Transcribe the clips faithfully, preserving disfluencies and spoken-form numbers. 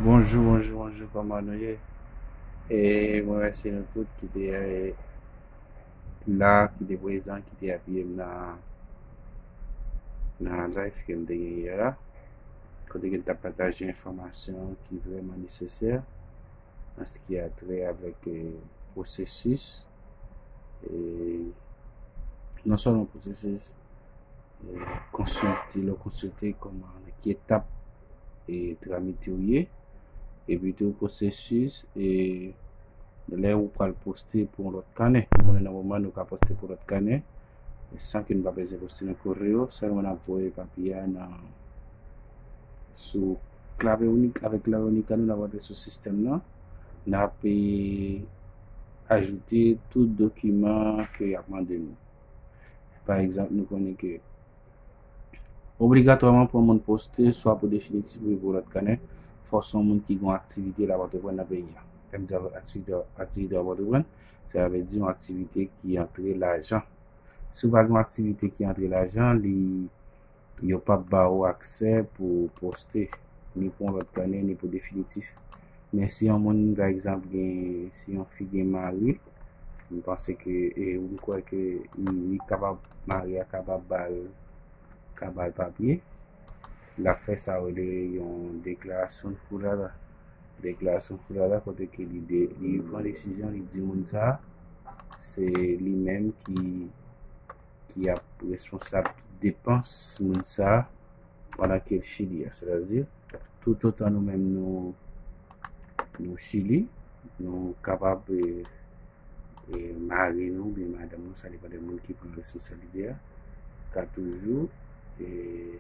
Bonjou, bonjou, bonjou, kòman nou ye? E mwen remèsye nou tout ki te, eh, la, ki te prezan, ki te apiye m nan, nan live ke m te gen yè la. Kote ke m t ap pataje enfòmasyon ki vrèman nesesè an se ki a trè avèk, eh, pwosesis, eh, non sèlman pwosesis, eh, konsilte, lè w konsilte kòman, nan ki etap, eh, tramite w ye, epi tou pwosesis, eh, lè ou pral poste pou yon lòt kanè. Ou konnen nan moman nou ka poste pou lòt kanè, san ke nou pa bezwen poste nan Correo, sèlman n ap voye papye a nan, sou klavye Uni-, avèk klavye Unica nou, n ap rantre sou sistèm nan, n ap, eh, ajoute tout dokiman ke y ap mande nou. Pa egzanp, nou konnen ke obligatwaman pou yon moun poste, swa pou definitif oubyen pou lòt kanè, fò se yon moun ki gen yon aktivite l ap antreprann nan peyi a. Lè m di aktivite, aktivite w ap antreprann, sa vle di yon aktivite ki antre lajan. Si w pa gen yon aktivite ki antre lajan, li, yo p ap ba ou aksè pou w poste, ni pou yon lòt kanè, ni pou definitif. Men si yon moun, pa egzanp, gen, si yon fi gen mari l, m panse ke, e m kwè ke li, li kapab, mari a kapab ba l, ka ba l papye, l ap fè sa yo rele yon deklarasyon judicial. Deklarasyon judicial kote ke li de, li pran desizyon, li di moun sa, se li menm ki, ki ap responsab tout depans moun sa pandan ke l Chili a. Sètadi, toutotan nou menm nou, nou Chili, nou kapab, eh, eh, mari nou oubyen madanm nou, sa depann de moun ki pran responsablite a, ka toujou, eh,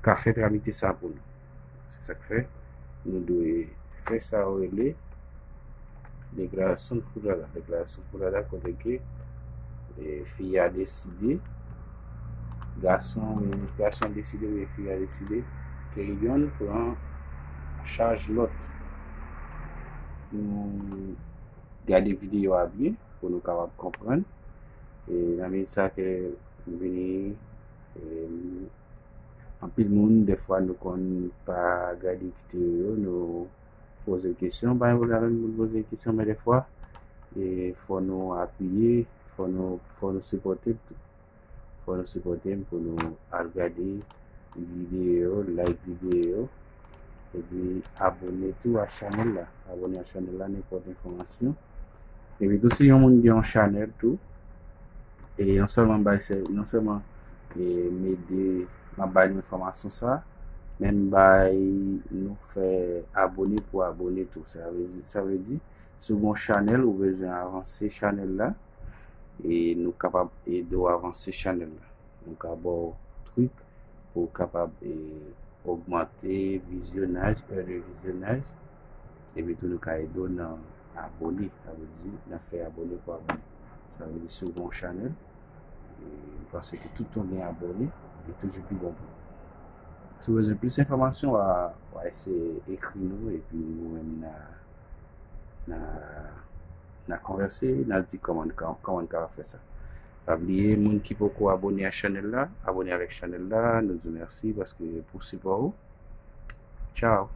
ka fè tramite sa pou nou. Se sa k fè nou dwe fè sa yo rele deklarasyon judicial. Deklarasyon judicial kote ke, eh, fi a deside, gason, gason deside oubyen fi a deside ke yonn pran chaj lòt. Nou gade videyo a byen pou nou kapab konprann. E nan minit sa ke m vini, e, anpil moun, defwa, nou konn pa gade videyo yo, nou poze kesyon. Pa gen pwoblèm pou nou poze kesyon, men defwa, e, fò nou apiye, fò nou, fò nou sipòte l tou. Fò nou sipòte m pou nou al gade videyo, like videyo, epi abone tou a chanèl la. Abone a chanèl la, nenpòt enfòmasyon. Epi tou, si yon moun gen yon chanèl tou, e non sèlman m bay sè, non sèlman, e m ede, m ap bay nou enfòmasyon sa, men m bay nou fè abone pou abone tou. Sa vle, sa vle di, si w gen yon chanèl, ou bezwen avanse chanèl la, e nou kapab ede w avanse chanèl la. Nou ka ba w trik pou w kapab, e, ogmante vizyonaj, è de vizyonaj, epi tou nou ka ede w nan abone, sa vle di nan fè abone pou abone. Sa vle di si w gen yon chanèl, e, m panse ke tout tan w gen abone, li toujou pi bon pou ou. Si w bezwen plis enfòmasyon, w a, w a eseye ekri nou, epi nou menm n a, n a, n a konvèse, n a di kòman n ka, kòman n ka fè sa. Pa bliye, moun ki poko abone a chanèl la, abone avèk chanèl la, nou di w mèsi paske pou sipò ou. Tchao.